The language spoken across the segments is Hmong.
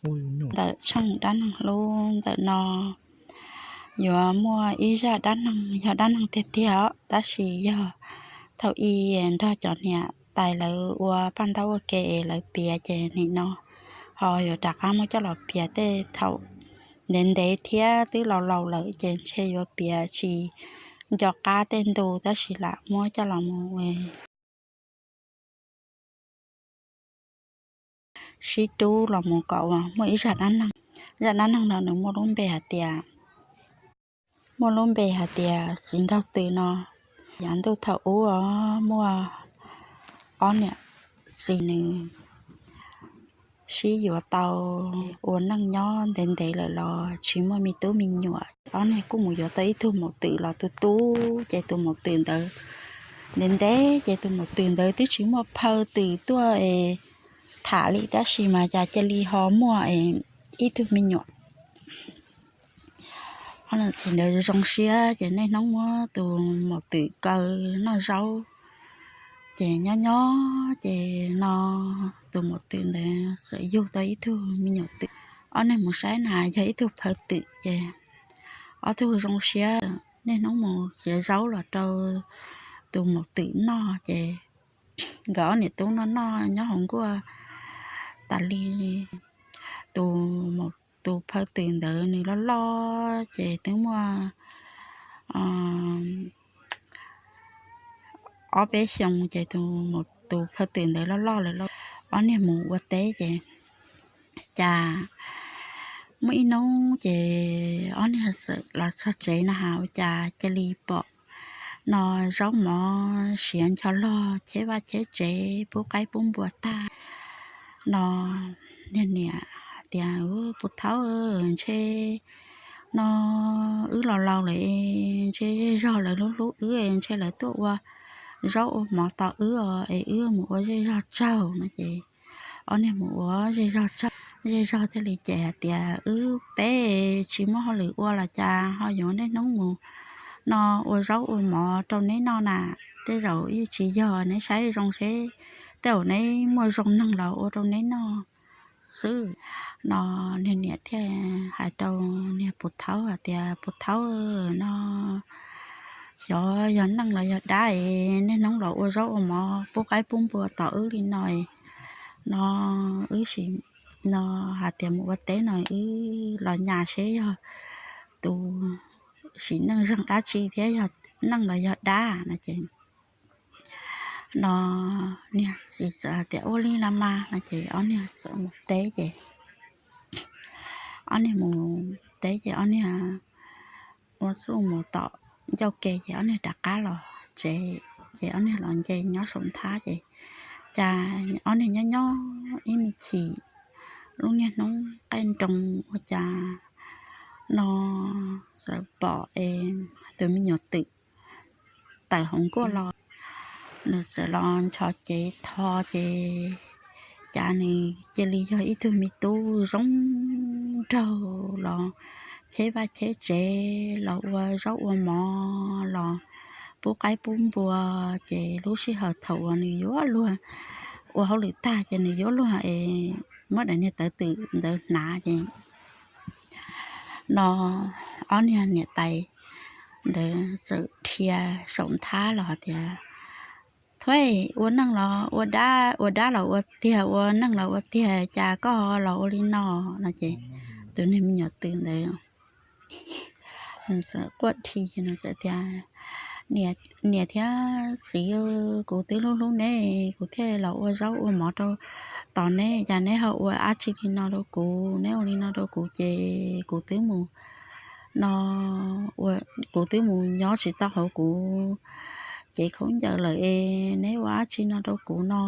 Ntawm tshooj dab neeg hlub ntawm no yuav muaj ib zaj dab neeg, yog dab neeg tiag tiag os, tab sis yog thaum ub nrog cov niam tais lawv ua paj ntaub ua ke es lawv piav ces nim no ho yuav rov qab muab coj los piav tej thaum ntev ntev thiab twb laus laus lawm ces ntshe yuav piav tsis nco qab tej ntu, tab sis lam muab coj los mus sib rub los mus kom uas muaj ib zaj dab neeg. Zaj dab neeg no nws muaj lub npe hais tias, muaj lub npe hais tias Txiv Nraug Tws no. Yav ntuj thaum ub muaj ob niam txiv nws sib yuav tau ua neej nyob ntev ntev lawm los tsis muaj me tub me nyuam. Ob niag kuj mus yuav tau ib tug maum twm los tu tu, ces tus maum twm ntawd ntev ntev ces tus maum twm ntawd twb tsis muaj phaw twm tuaj tham li, tab sis mas cas cia li ho muaj ib tug me nyuam. Ob niam txiv ntawd zoo siab ces niaj hnub muab tus maum twm kaw noj zaub. Ces nyob nyob ces no tus maum twm ntawd txawm yug tau ib tug me nyuam twm. Ob niag mus saib na yog ib tug phaw twm ces ob tug zoo siab niaj hnub mus txiav zaub los rau tus maum twm noj ces nkawd ob niam tub noj noj nyob hauv nkuaj tas li. Tus, tus phaw twm ntawd nws loj loj ces twb muaj ob peb xyoos ces tus, tus phaw twm ntawd loj loj lawm lauj. Ob niag mus ua teb ces cas muaj ib hnub ces ob niag txawm los txog tsev no has ua cas cia li pom no zaub mov siav ncho log cheb vaj cheb tsev pub qaib pub npua tag no. Niag niam hais tias, Puv thaub, ntshe no wb los laus lawm, ntshe zej zog lawv hlub hlub wb, ntshe lawv tuaj ua zaub ua mov tos wb os, es wb mus ua zej zog tsaug no ces ob niag mus ua zej zog tsaug. Zej zog thiaj li cem hais tias, Wb peb tsis muaj hauj lwm ua los cas ho yuav niaj hnub mus no ua zaub ua mov rau neb noj na? Tej zaum yeej tsis yog, neb saib zoo seb tej zaum neb muaj zoo neeg los ua rau neb noj xwb no. Niag niam thiaj hais rau niag puv thaub hais tias, Puv thaub no, xyov yog neeg los yog dab es niaj hnub los ua zaub ua mov pub qaib pub npua tos wb li no no, wb sim no hais tias mus ua teb no wb los nyas seb yog tus sim neej zeeg dab tsi thiab yog neeg los yog dab no ces no niag txiv txawm hais tias, Ua li los mas no ces ob niag txawm mus teb ces ob niag mus teb ces ob niag ua txuj mus tom ncauj ke ces ob niag rov qab los tsev ces ob niag los nce nyob saum nthab ces cas ob niag nyob nyob ib me chim lub niag hnub qaij nroo ua cas no txawm pom es tus me nyuam twm tawm hauv nkuaj los, nws txawm los ncho cev tho ces cas nws cia li yog ib tug me tub zoo nraug los cheb vaj cheb tsev los ua zaub ua mov los pub qaib pub npua. Ces lub sij hawm thaum uas nws yuav luag ua hauj lwm tag ces nws yuav luag es muab daim niag tawv twm ntawd hnav ces no ob niag niam tais ntawd txawm dhia saum nthab los hais tias, Thuav, ua neej los ua dab, ua dab los ua tiag, ua neej los ua tiag, cas koj los ua li no no ces tus niag me nyuam twm ntawd nws txawm quaj dhi, nws txawm tias, Niam thiab txiv, kuv twb hlub hlub neb, kuv thiaj los ua zaub ua mov rau tos neb, cas neb ho ua dab tsi li no rau kuv? Neb ua li no rau kuv ces kuv twb mus no, kuv twb mus nyob tsis tau hauv kuv cev khaub ncaws lawm es neb ua dab tsi no rau kuv no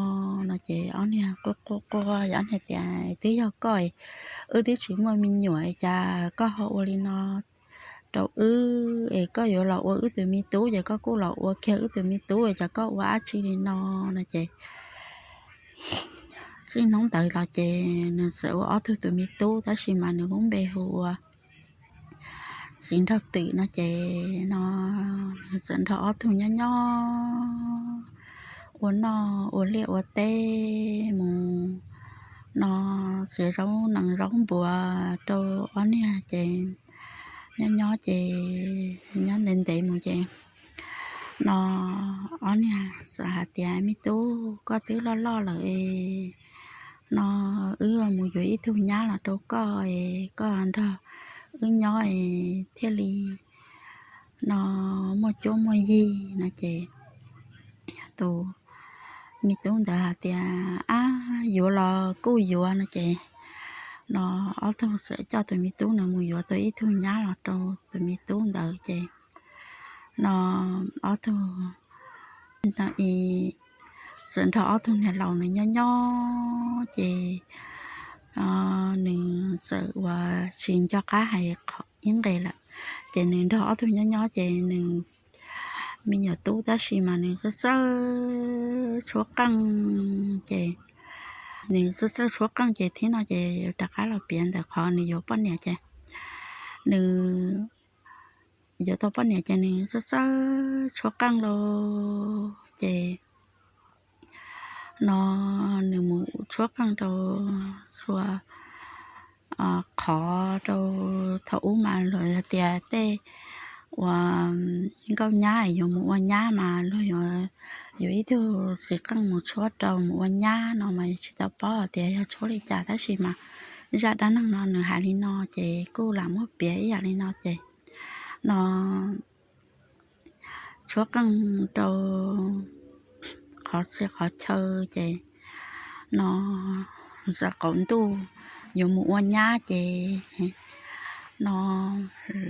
no ces ob niag quaj quaj quaj, ob niag tias, Twb yog koj, wb twb tsis muaj me nyuam cas koj ho ua li no rau wb es koj yuav los ua wb tus me tub ces koj kuj los ua kiag wb tus me tub, cas koj ua dab tsi li no no ces txij hnub ntawd los ces nws txawm ua ob tug tus me tub tab sis mas nws lub npe hu ua Txiv Nraug Twm no ces no nws txawm nrog ob tug nyob nyob ua noj ua liaj ua teb mus no txiav zaub nees zaub npua rau ob niag ces nyob nyob ces nyob ntev ntev mus ces no ob niag txawm hais tias, Me tub, koj twb loj loj lawm es no wb mus yuav ib tug nyab los rau koj es koj nrog wb nyob es thiaj li no muaj cuab muaj yig no ces tus me tub ntawd hais tias, Ab, yuav los kuj yuav no ces no ob tug txawm coj tus me tub ntawd mus yuav tau ib tug nyab los rau tus me tub ntawd ces no ob tug txawm nrog ob tug niag laus nws nyob nyob ces nws txawm uas tsis nco qab hais ib nqe lawm. Ces nws nrog ob tug nyob nyob ces nws me nyuam tub tab sis mas nws txawj txawj tshuab qeej ces nws txawj txawj tshuab qeej ces thiab no ces rov qab los piav ntawm qhov nws yuav poj niam ces nws yuav tau poj niam ces nws txawj txawj tshuab qeej lauj ces no nws mus tshuab qeej rau txhua qhov rau thaum ub mas luag tias tej uas nkauj nyab yuav mus ua nyab mas luag yuav ib tug txiv qeej mus tshuab rau mus ua nyab no mas tsis tau paub tias yog tshuab li cas tab sis mas zaj dab neeg no nws hais li no ces kuj lam muab piav ib yam li no ces no tshuab qeej rau qhov txhia qhov chaw ces no txawm qaum ntuj yuav mus ua nyab ces no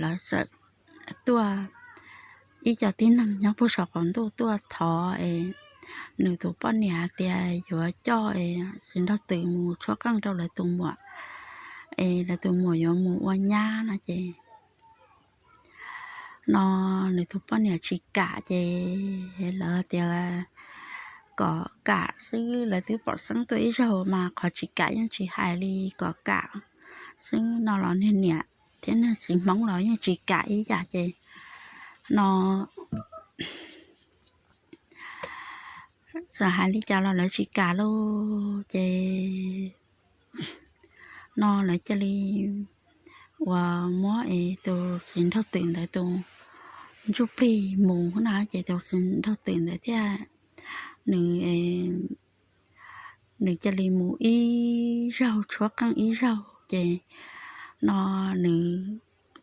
lawv txawm tuaj ib co tib neeg nyob puag saum qaum ntuj tuaj thov es nws tus poj niam hais tias yuav coj es txiv nraug twm mus tshuab qeej rau lawv tus muam es lawv tus muam yuav mus ua nyab no ces no nws tus poj niam tsis kam ces lawv tias kom kam xwb, lawv twb pom xeeb tuaj ib zaug mas qhov tsis kam yeej tsis hais li, kom kam xwb no los niag niam thiab niag txiv Hmoob los yeej tsis kam ib yam ces no txawm hais li cas los lawv tsis kam lauj ces no lawv cia li uas muab es tus txiv nraug twm ntawd tus ntsuj plig mus na ces tus txiv nraug twm ntawd thiaj nws nws cia li mus ib zaug tshuab qeej ib zaug ces no nws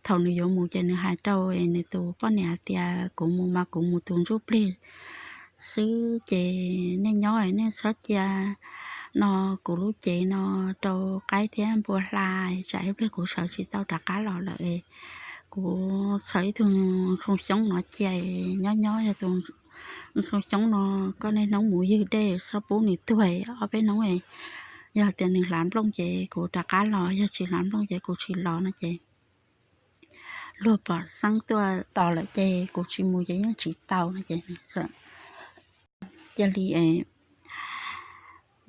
thaum nws yuav mus ces nws hais rau nws tus poj niam hais tias kuv mus mas kuv mus tus ntsuj plig xwb ces nej nyob nej txhob cia no kuv lub cev no rau qaib thiab npua hla, tsam ib pliag kuv sawv tsis tau rov qab los lawm kuv txhawm ib tug ntxhoo xyoob no cia nyob nyob yog tus ntxhoo xyoob no koj niaj hnub mus ywg dej txhob pub nws tuag ob peb hnub, yog tias nws hlav nplooj ces kuv rov qab los, yog tsis hlav nplooj ces kuv tsis los no ces luag pom xeeb tuaj tos lawm ces kuv tsis mus ces yeej tsis tau no ces nws cia li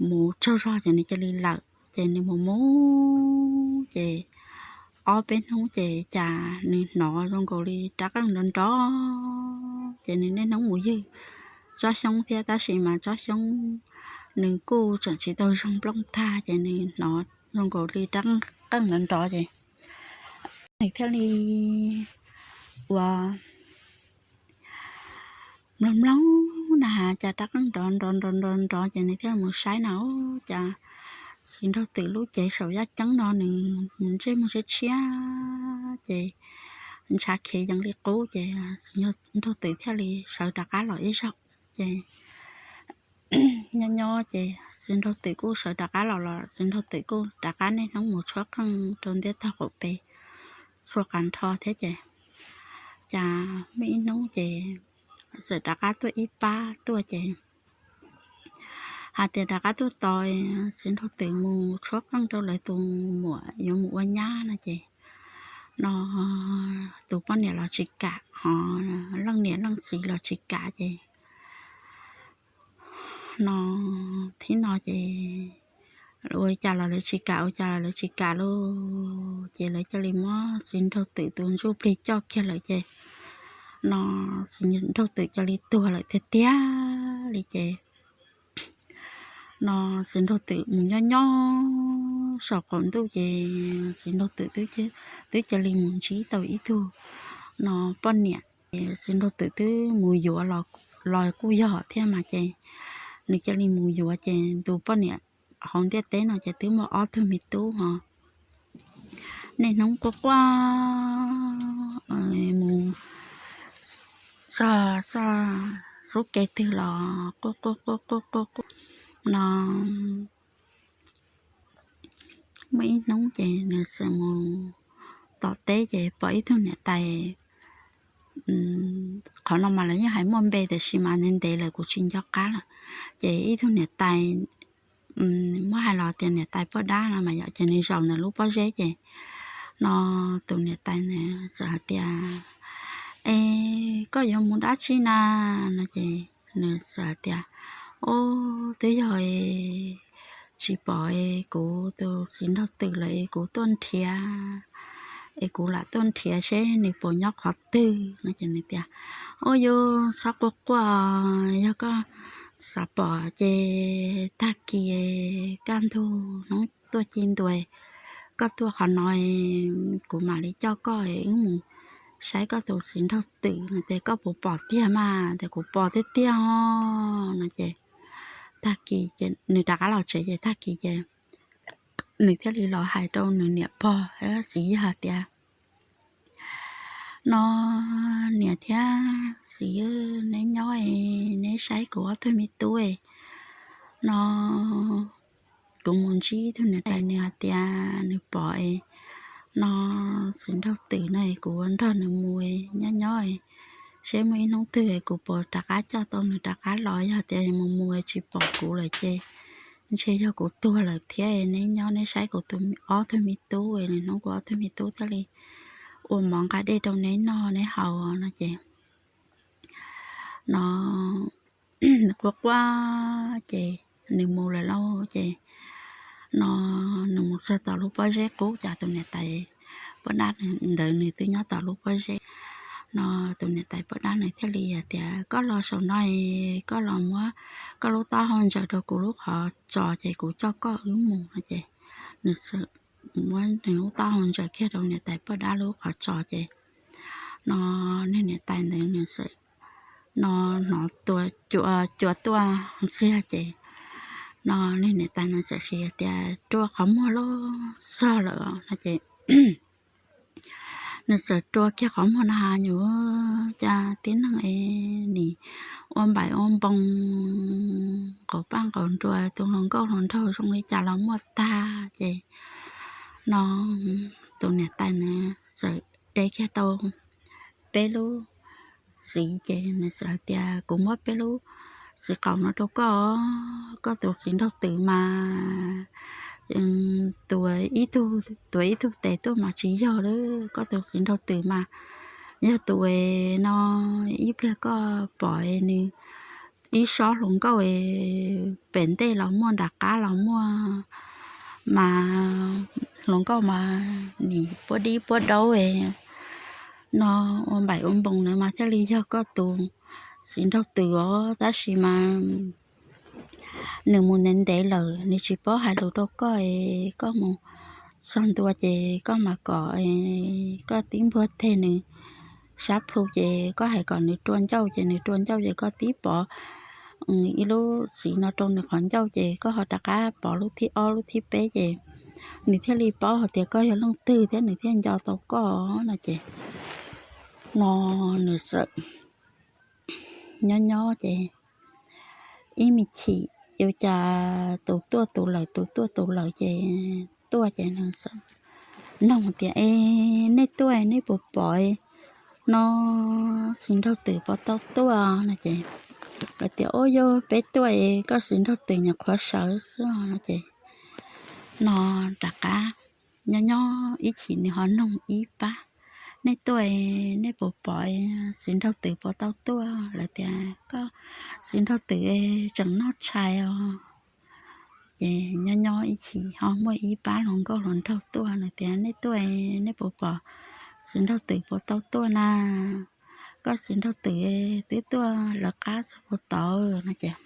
mus tsaug zog ces nws cia li lawm ces nws mus mus ces ob peb hnub ces cas nws hnov zoo nkaus li rab qeej nrov nrov ces nws niaj hnub mus ywg tsob xyoob thiab tab sis mas tsob xyoob nws kuj tseem tsis tau zoo nplooj tag ces nws hnov zoo nkaus li rab qeej nrov nrov ces nws thiaj li ua mloog mloog na cas rab qeej nrov nrov nrov nrov nrov ces nws thiaj mus saib na, cas txiv nraug twm lub cev saum yaj ceeb no nws mus ntsej muag tshiab tshiab ces ntshav khiav yees li qub ces txiv nraug twm thiaj li sawv rov qab los ib zaug ces nyob nyob ces txiv nraug twm kuj sawv rov qab los los txiv nraug twm kuj rov qab niaj hnub mus tshuab qeej rau ntiab tog qaum pes txhua qab nrho thiab ces cas muaj ib hnub ces txawm rov qab tuaj ib pab tuaj ces hais tias rov qab tuaj tos txiv nraug twm mus tshuab qeej rau lawv tus muam yuav mus ua nyab no ces no tus poj niam los tsis kam ho leej niam leej txiv los tsis kam ces no thib no ces ua cas los lawv tsis kam, ua cas los lawv tsis kam lauj ces lawv cia li muab txiv nraug twm tus ntsuj plig coj kiag lawm ces no txiv nraug twm cia li tuag lawm tiag tiag li ces no txiv nraug twm mus nyob nyob saum qaum ntuj ces txiv nraug twm twb cia li mus ntsib tau ib tug no poj niam. Txiv nraug twm twb mus yuav los kuj yog thiab mas ces nws cia li mus yuav ces tus poj niam hauv ntiaj teb no ces twb muaj ob tug me tub ho. Niaj hnub quaj quaj mus txog txoj xub ke twg los quaj quaj quaj quaj quaj quaj no. Muaj ib hnub ces nws txawm mus tom teb ces pom ib tug niam tais, qhov no mas lawv yeej hais muaj npe tiam sis mas ntev ntev lawm kuv tsis nco qab lawm. Ces ib tug niam tais, muab hais los tias niam tais poj dab no mas yom, ces nws zaum ntawm lub pob zeb ces no tus niam tais ntawd txawm hais tias, Es koj yuav mus dab tsi na? No ces nws txawm hais tias, Ub, twb yog tsis pom kuv tus txiv nraug twm lawm es kuv tuaj nrhiav, es kuv lam tuaj nrhiav seb nws puas nyob qhov twg no ces nws tias, Ub, yus txhob quaj quaj, yog koj xav pom ces tag kis kaj ntug hnub tuaj ci ntua koj tuaj qhov no, kuv mam li coj koj wb mus saib koj tus txiv nraug twm no ces koj puas pom tiag mas? Tias, Kuv pom tiag tiag os no ces tag kis ces nws rov qab los tsev ces tag kis ces nws thiaj li los hais rau nws niam pog txiv yawg hais tias, No niam thiab txiv, neb nyob es neb saib kuv ob tug me tub no. Kuv mus ntsib tus niam tais nws hais tias nws pom no txiv nraug twm no es kuv ua nrog nws mus nyob nyob seb muaj ib hnub twg kuv puas rov qab coj tau nws rov qab los. Yog tias mus mus tsis pom kuv lawm ces ntshe yog kuv tuag lawm thiab. Neb nyob neb saib kuv ob tug me tub, nws hnub kuv ob tug me tub thiaj li ua mov nqa dej rau neb noj neb haus no ces no quaj quaj ces nws mus lawm lauj. Ces no nws mus txog tom lub pob zeb qub, cas tus niam tais poj dab ntawd nws twb nyob tom lub pob zeb no. Tus niam tais poj dab nws thiaj li hais tias, Koj los saum no es koj los muab koj lub taub hau ntsaws rau kuv lub qhov tsos ces kuv coj koj wb mus no ces nws muab nws lub taub hau ntsaws kiag rau niam tais poj dab lub qhov tsos ces no niag niam tais ntawd nws txawm no hnov cua tuaj ntxiag ces no niag niam tais nws txawm hais tias, Rua qhov muag los txog lawm no ces nws txawm rua kiag qhov muag na has nyuam, cas tib neeg es nim ua npaim ua npoo nqaus paj nqaus nruas, tus hluas nkauj hluas nraug zoo li cas los muaj tag ces no tus niam tais nws txawm de kiag tau peb lub txiv ces nws txawm hais tias, Kuv muab peb lub txiv qaum no rau koj, koj tus txiv nraug twm mas tua ib tug tes tuaj mas tsis yog li. Koj tus txiv nraug twm mas yog tus no ib pliag koj pom nws ib sob hluas nkauj pem ntej los muaj nram qab los muaj mas hluas nkauj mas nim puab dib puab daub no ua npaim ua npoos na mas thiaj li yog koj tus txiv nraug twm os. Tab sis mas nws mus ntev ntev lawm nws tsis paub hais lus rau koj es koj mus txog ntua ces koj mam kom koj tib npuaj teg nws sab plhu ces koj hais kom nws rua ncauj ces nws rua ncauj ces koj tib pov ib lub txiv no rau nws qhov ncauj ces koj ho rov qab pov lub thib ob lub thib peb ces nws thiaj li paub hais tias koj yog leej twg thiab nws thiaj nco tau koj no ces no nws txawm nyob nyob ces ib me chim ua cas tus tuaj tus lawm tus tuaj tus lawm ces tuaj ces nws noog tias, Es nej tuaj nej puas pom no txiv nraug twm puas tau tuaj no ces lawv tias, Ub, yog peb tuaj es koj txiv nraug twm nyuam qhuav sawv xwb no ces no rov qab nyob nyob ib chim nws ho noog ib pab, Nej tuaj nej puas pom txiv nraug twm puas tau tuaj? Lawv tias, Koj txiv nraug twm tseem noj tshais os. Ces nyob nyob ib chim ho muaj ib pab hluas nkauj hluas nraug tuaj, nws tias, Nej tuaj nej puas pom txiv nraug twm puas tau tuaj na? Koj txiv nraug twm twb tuaj lawv qab txog puag tod no ces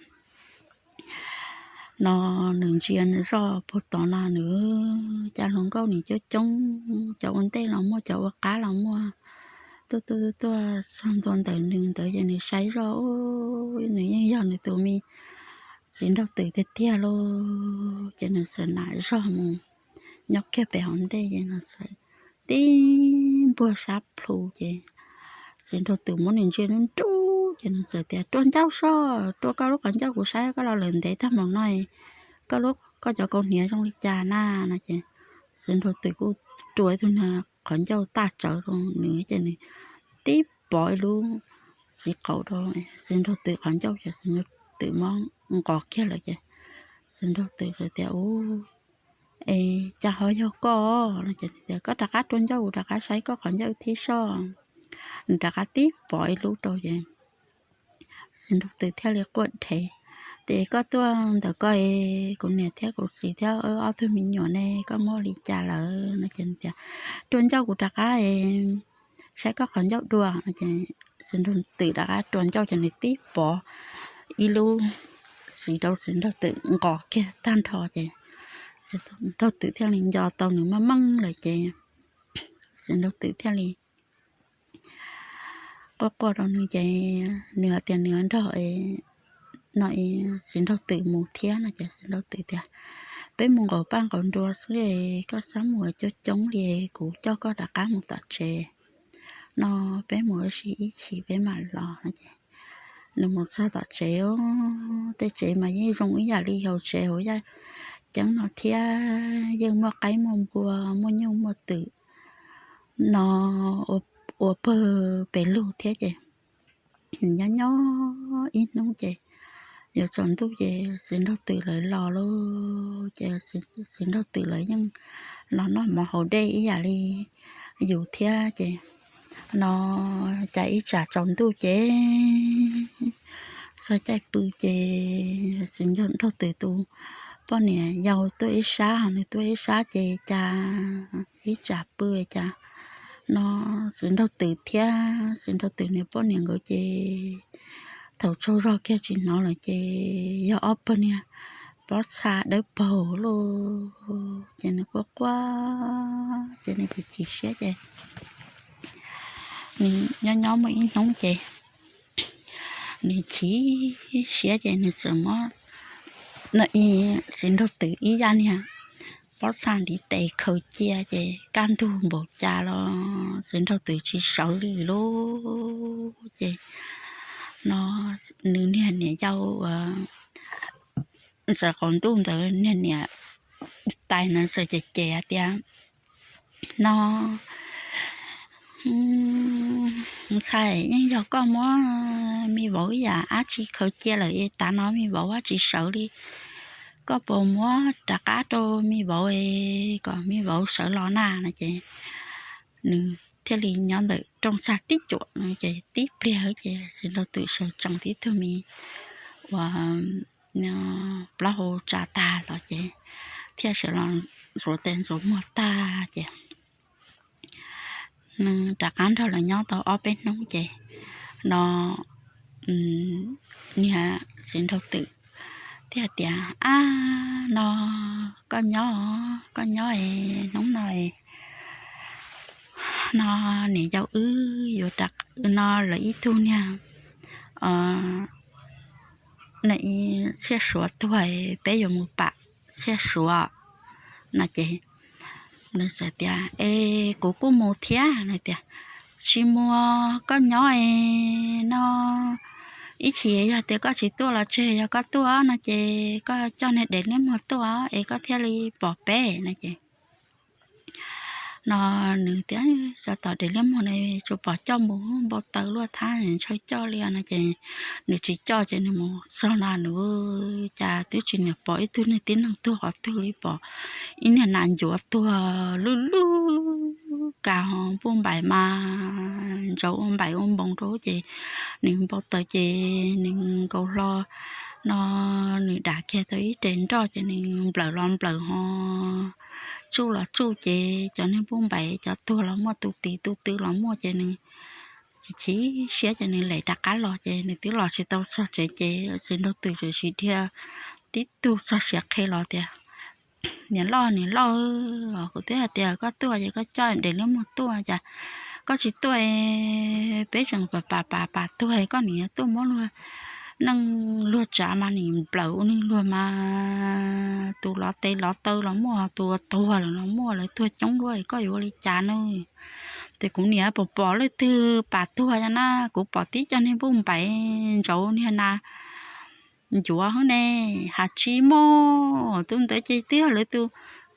no nws ntsia nws zoj puag tod no nws, cas hluas nkauj nws coob coob, cov ua ntej los muaj, cov ua qab los muaj, tuaj tuaj tuaj txog ntua ntawm nws ntawd ces nws saib zoj, nws yeej yog nws tus me txiv nraug twm tiag tiag lauj. Ces nws txawm nam zog mus nyob kiag pem hauv ntej ces nws txawm tib npuag sab plhu ces txiv nraug twm muab nws ntsia nruj nruj ces nws txawm tias, Rua ncauj soj, rua koj lub qhov ncauj kuv saib koj los lawm ntev tag npaum no, koj lub, koj cov kaus hniav zoo li cas na? No ces txiv nraug twm kuj rua ib tug niag qhov ncauj taj tsawv rau nws ces nws tib pov ib lub txiv qaub rau txiv nraug twm qhov ncauj ces txiv nraug twm muab nqos kiag lawm ces txiv nraug twm tias, Ub, es cas ho yog koj? No ces tias, Koj rov qab rua ncauj kuv rov qab saib koj qhov ncauj thiab soj. Nws rov qab tib pov ib lub rau ces txiv nraug twm thiaj li quaj dhev tias, Koj tuaj ntawm koj es kuv niam thiab kuv txiv thiab ob tug me nyuam ne, koj muab li cas lawm? No ces tias, Rua ncauj kuv rov qab saib koj qhov ncauj dua. No ces txiv nraug twm rov qab rua ncauj ces nws tib pov ib lub txiv rau txiv nraug twm nqos kiag tag nrho ces txiv nraug twm thiaj li nco tau nws maj meej lawm ces txiv nraug twm thiaj li quaj quaj rau nws ces nws hais tias nws nrog no txiv nraug twm mus thiab no ces txiv nraug twm tias, Peb mus nqaus paj nqaus nruas xwb, koj txhob mus coob coob li, kuv coj koj rov qab mus tom tsev no, peb mus ua si ib chim peb mam los. No ces nws mus txog tom tsev, tej tsev mas yeej zoo ib yam li hauv tsev hauv yaj ceeb no thiab, yeej muaj qaib muaj npua, muaj nyuj muaj twm no ua pawg pes lug thiab ces nyob nyob ib hnub ces yuav tsaus ntuj ces txiv nraug twm lawv los lauj, ces txiv nraug twm lawv yeej los noj mov haus dej ib yam li yus thiab ces no cas ib tsam tsaus ntuj ces txog caij pw ces txiv nraug twm tus poj niam yau tuaj ib sab, nws tuaj ib sab ces cas ib tsam pw cas no txiv nraug twm thiab txiv nraug twm niag poj niam nkawd ces thaum tsaug zog kiag tsis hnov lawm ces yog ob pawg niag pob txha dawb paug lauj. Ces nws quaj quaj ces nws chim chim siab ces nws nyob nyob muaj ib hnub ces nws chim siab ces nws txawm muab txiv nraug twm ib yam niag pob txha ntiv tes khaws cia ces kaj ntug npaum cas los txiv nraug twm tsis sawv li lauj. Ces no nws niag niam yau uas ntxawm qaum ntuj ntawd niag niam tais no txawm cem cem hais tias, No ntxhais, yeej yog koj muab me vauv ib yam dab tsi khaws cia lawm es tav no me vauv dab tsi sawv li, koj puas muab rov qab rau me vauv es kom me vauv sawv los na? No ces nws thiaj li nyob ntawm rooj txag tib cuam no ces tib pliag ces txiv nraug twm sawv tsees tib tug me uas plaub hau tsa tag los ces thiaj sawv los ntxuav tes ntxuav muag tag ces nws rov qab nrog lawv nyob tau ob peb hnub ces no niag txiv nraug twm thiaj tias, Ab, no koj nyob, koj nyob es hnub no es no niam yau wb yuav rov, no lawv ib tug niag, no Txhiaj Suav tuag, peb yuav mus pam Txhiaj Suav no ces nws txawm tias, Es kuv kuj mus thiab no tias, Tsis mus, koj nyob es no ib chim yog tias koj tsis tuaj los tseg, yog koj tuaj no ces koj coj niag dev liab muag tuaj es koj thiaj li pom peb no ces no nws tias, Tsov tom dev liab muag no tsuas pom coj mus npau taws luaj thab ntshaw coj li no ces nws tsis coj ces nws mus txog no nws cas twb tsis niam pom ib tug niag tib neeg tuag qhov twg li, pom ib niag nas ncuav tuag lwj lwj kas ho npuj npaim mas ntsaws ua npaim ua npoos rau ces nws npau taws ces nws nkaus hlo no nws dam kiag tau ib res nroj ces nws nplawm los nplawm ho tsuj los tsuj ces cov niag npuj npaim cov tuag los muaj, tus tis tus tw los muaj ces nws chim chim siab ces nws lem rov qab los ces nws twb los tsis tau txog tsev ces txiv nraug twm txawm sim dhia tib tug txog siav qhi los tias, Niam loj, niam loj, kuv twb hais tias koj tuaj ces koj coj daim liab muag tuaj, cas koj tsis tuaj, peb tseem pam pam pam pam tuag, koj nim tuaj muab luag neej luag tsav mas nim nplawm ua neeg luag mas, tus lov tes lov taw los muaj, tus ua tuag lawm los muaj, lawv tuag coob luaj, koj yuav ua li cas ne? Ces kuv niam pom pom leej twg pam tuag na, kuv pom tib co niag npuj npaim ntsauv niag nas ncuav hwb ne, has tsis muaj, tus ntawd ces twb yog lawv tus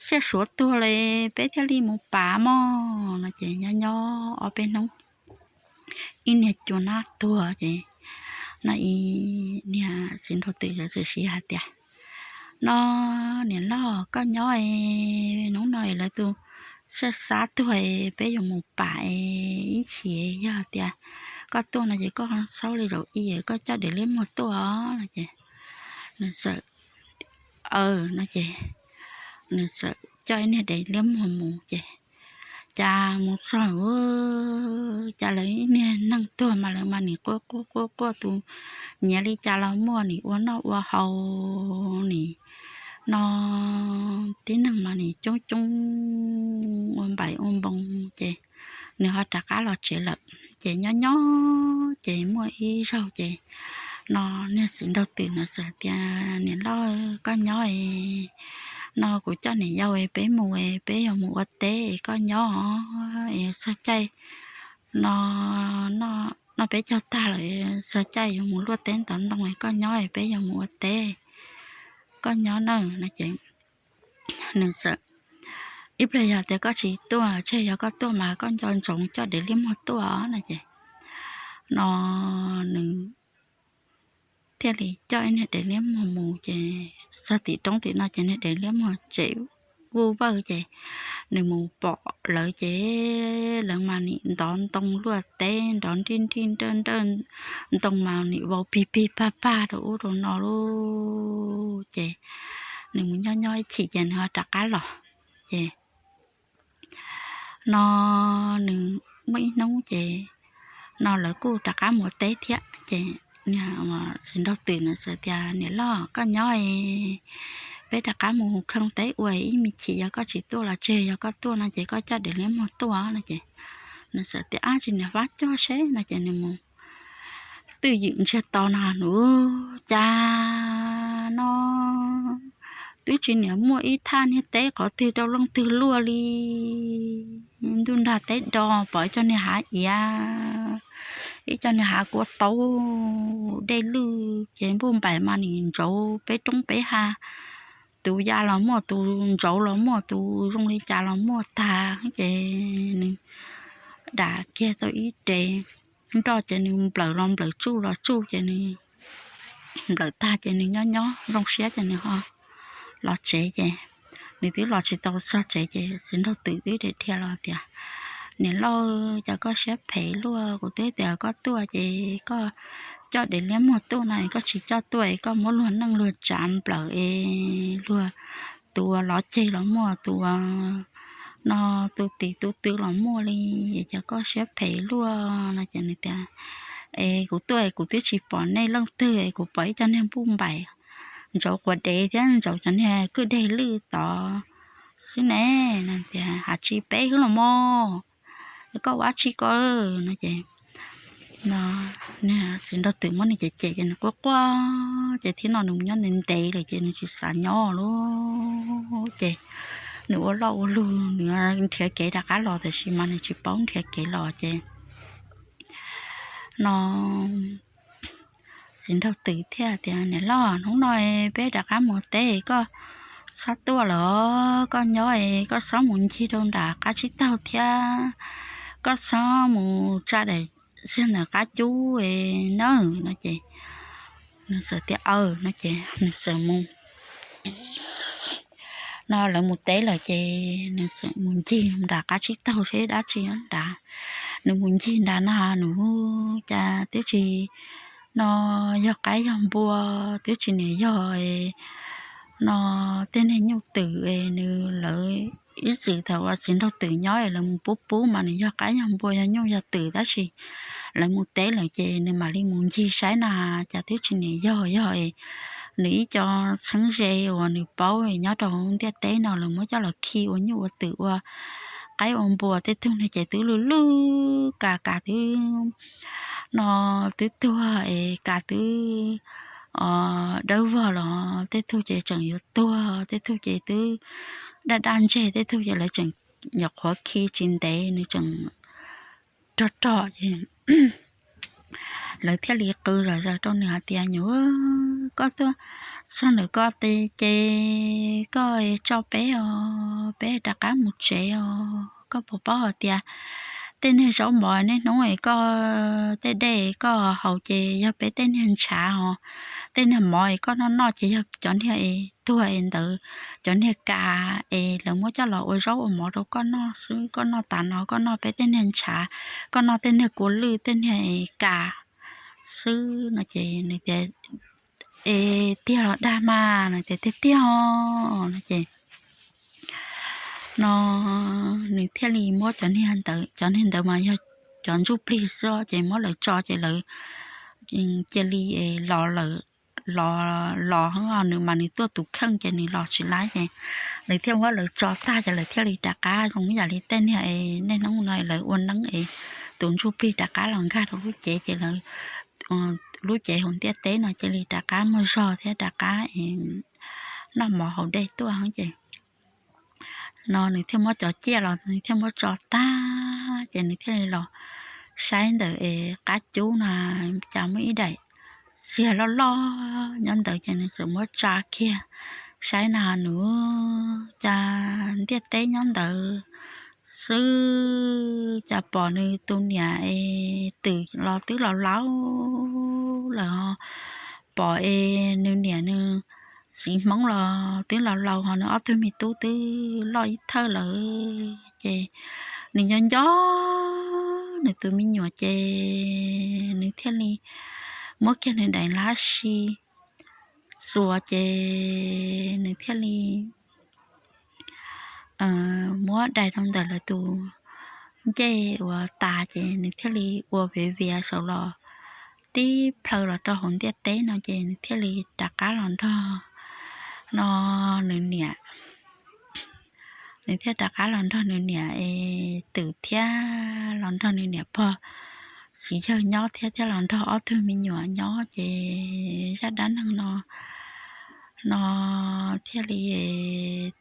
xiaj suav tuag li, peb thiaj li mus pam mog no ces nyob nyob ob peb hnub, ib niag cua nab tuag ces no ib niag txiv nraug twm txawm siv hais tias, No niam loj, koj nyob es hnub no es lawv tus xiaj xab tuag es peb yuav mus pam es ib chim yog tias koj tuaj no ces koj txhob li zaum ib, koj coj daim liab muag tuaj no ces nws txawm, aw no ces nws txawm coj ib niag daim liab muag mus ces cas mus txog, cas lawv ib niag neeg tuag mas lawv mas nim quaj quaj quaj quaj, tus nyiav li cas los muaj, nim ua noj ua haus nim no, tib neeg mas nim coob coob ua npaim ua npoos ces nws ho rov qab los tsev lawm. Ces nyob nyob ces muaj ib zaug ces no niag txiv nraug twm no txawm tias, Niam loj, koj nyob es no kuv coj niam yau es peb mus es peb yuav mus ua teb es koj nyob es txog caij no noj peb caug tag lawm, txog caij yuav mus luaj teb ntov ntoo es koj nyob es peb yuav mus ua teb, koj nyob nawb no ces nws txawm, Ib pliag yog tias koj tsis tuaj, tseg yog koj tuaj mas koj nco ntsoov coj daim liab muag tuaj no ces no nws thiaj li coj ib niag daim liab muag mus ces txog tim roob tim no ces niag daim liab muag tsem vuj vawj ces nws mus pom lawv ces lawv mas nim ntov ntoo luaj teb nrov nrij nrij nrawj nrawj, ntoo mas nim vau pig pig pag pag rau ub rau no lauj. Ces nws mus nyob nyob ib chim ces nws ho rov qab los ces no nws muaj ib hnub ces no lawv kuj rov qab mus ua teb thiab ces txiv nraug twm nws txawm tias, Niam loj, koj nyob es peb rov qab mus khoo teb ua ib me chim, yog koj tsis tuaj los tseg, yog koj tuaj no ces koj coj daim liab muag tuaj no ces nws txawm tias, Ab, tsis niam fab coj seb no ces nws mus twj ywm ntsiag to no nws cas no twb tsis niam muaj ib thaj niag teb qhov twg rau leej twg luaj li. Ntuj nrag teb do pom ib co niag hav iav, ib co niag hav kua taub dej lwj ces npuj npaim mas nim ntsauv peb roob peb hav, tus ya los muaj, tus ntsauv los muaj, tus zoo li cas los muaj tag ces nws dam kiag tau ib re nroj ces nws nplawm los nplawm tsuj los tsuj ces nws nplawm tag ces nws nyob nyob zoo siab ces nws ho los tsev ces nws twb los tsis tau txog tsev ces txiv nraug twm twb dhia los tias, Niam loj, cas koj siab phem luaj, kuv twb tias koj tuaj ces koj coj daim liab muag tuaj no, koj tsis coj tuaj es koj muab luag neej luag tsav nplawm es luag tus lov ceg los muaj, tus no tus tim tus tw los muaj li, es cas koj siab phem luaj no ces nws tias, Es kuv tuaj es kuv twb tsis pom nej leej twg es kuv pom ib co niag npuj npaim ntsauv quav dev thiab ntsauv cov niag kwj deg lwj tod xwb ne. Tias, Has tsis peb xwb los mog, koj ua dab tsi ko no ces no txiv nraug twm muab nws cem cem ces nws quaj quaj ces thiab no nws mus nyob ntev ntev lawm ces nws tsis xav nyob lawm ces nws ua loj ua lug nws nrhiav kev rov qab los tiam sis mas nws tsis paub nrhiav kev los ces no txiv nraug twm thiaj tias, Niam loj, hnub no peb rov qab mus teb, koj txhob tuaj lawm, koj nyob es koj txhob mus ncig rau nram qab tsib taug thiab, koj txhob mus tsa daim txiag ntawm qab cub nawb no ces nws txawm tias, Aw no ces nws txawm mus no lawv mus teb lawm ces nws txawm mus ncig nram qab tsib taug seb dab tsi nrad. Nws mus ncig nrad no nws cas twb tsis no yog qaib yog npua, twb tsis niam yog no tej niag nyuj twm es nws lawv ib txwm thaum uas txiv nraug twm nyob es lawv mus pub pub mas nws yog qaib yog npua yog nyuj yog twm tab sis lawv mus teb lawm ces nws mam li mus ncig saib na cas twb tsis niam yog yog es nws ib co txheeb ze uas nws paub nyob rau ntiaj teb no lawv muab coj los khi ua nyuj ua twm ua qaib ua npua tej tug no ces twb lwj lwj ka ka twb no twb tuag es ka twb dawb vog los tej tug ces tseem yuav tuag, tej tug ces twb daj daj ntseg, tej tug ces lawv tseem nyuam qhuav khi tsis ntev nws tseem rog rog ces lawv thiaj li qw zom zaws rau nws hais tias, Nyuam, koj tuaj txog ntawm koj ces koj tso peb os, peb rov qab mus tsev os. Koj puas paub hais tias tej niag zaub mov niaj hnub es koj tej dej koj haus ces yog peb tej niag ntshav os, tej niag mov es koj noj noj ces yog cov niag es tuag es ntawd, cov niag ka es lawv muab coj los ua zaub ua mov rau koj noj xwb. Koj noj tas no koj noj peb tej niag ntshav, koj noj tej niag kua lwj tej niag es ka xwb no ces nws tias, Es tiag los dag mas? Nws tias, Tiag tiag os no ces no nws thiaj li muab cov niag ntawd, cov niag ntawd mas yog cov ntsuj plig xwb ces muab lawv tso ces lawv cia li los lawm, los los nws mas nws tuaj tus kheej ces nws los tsis laib ces lawv thiaj muab lawv tso tag ces lawv thiaj li rov qab zoo ib yam li tej niag es niaj hnub no lawv ua neeb es tus ntsuj plig rov qab los nkag rau lub cev ces lawv lub cev hauv ntiaj teb no cia li rov qab muaj zog thiab rov qab noj mov haus dej tuaj ces no nws thiaj muab cov ciaj los nws thiaj muab tso tag ces nws thiaj li los saib ntawm es qab cub na cas muaj ib daim txiag loj loj nyob ntawd ces nws txawm muab tsa kiag saib na nws cas ntiaj teb nyob ntawd xwb cas pom nws tus niam es twm los twb laus laus lawm, pom es nws niam nws txiv Hmoob los twb laus laus ho nws ob tug me tub twb loj ib thawj lawm ces nws nco nco nws tus me nyuam ces nws thiaj li muab kiag nws daim lab si txuas ces nws thiaj li muab dai rau ntawm lawv tus ncej uas tas ces nws thiaj li ua viav viav saum los tib plhaw los rau hauv ntiaj teb no ces nws thiaj li rov qab los nrog no nws niam, nws thiaj rov qab los nrog nws niam es twm thiab los nrog nws niam pog txiv yawg nyob thiab thiab los nrog ob tug me nyuam nyob ces zaj dab neeg no no thiaj li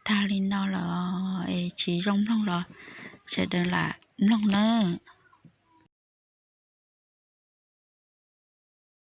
tag li no lawm es tsis zoo mloog los sawv daws lam mloog nawb.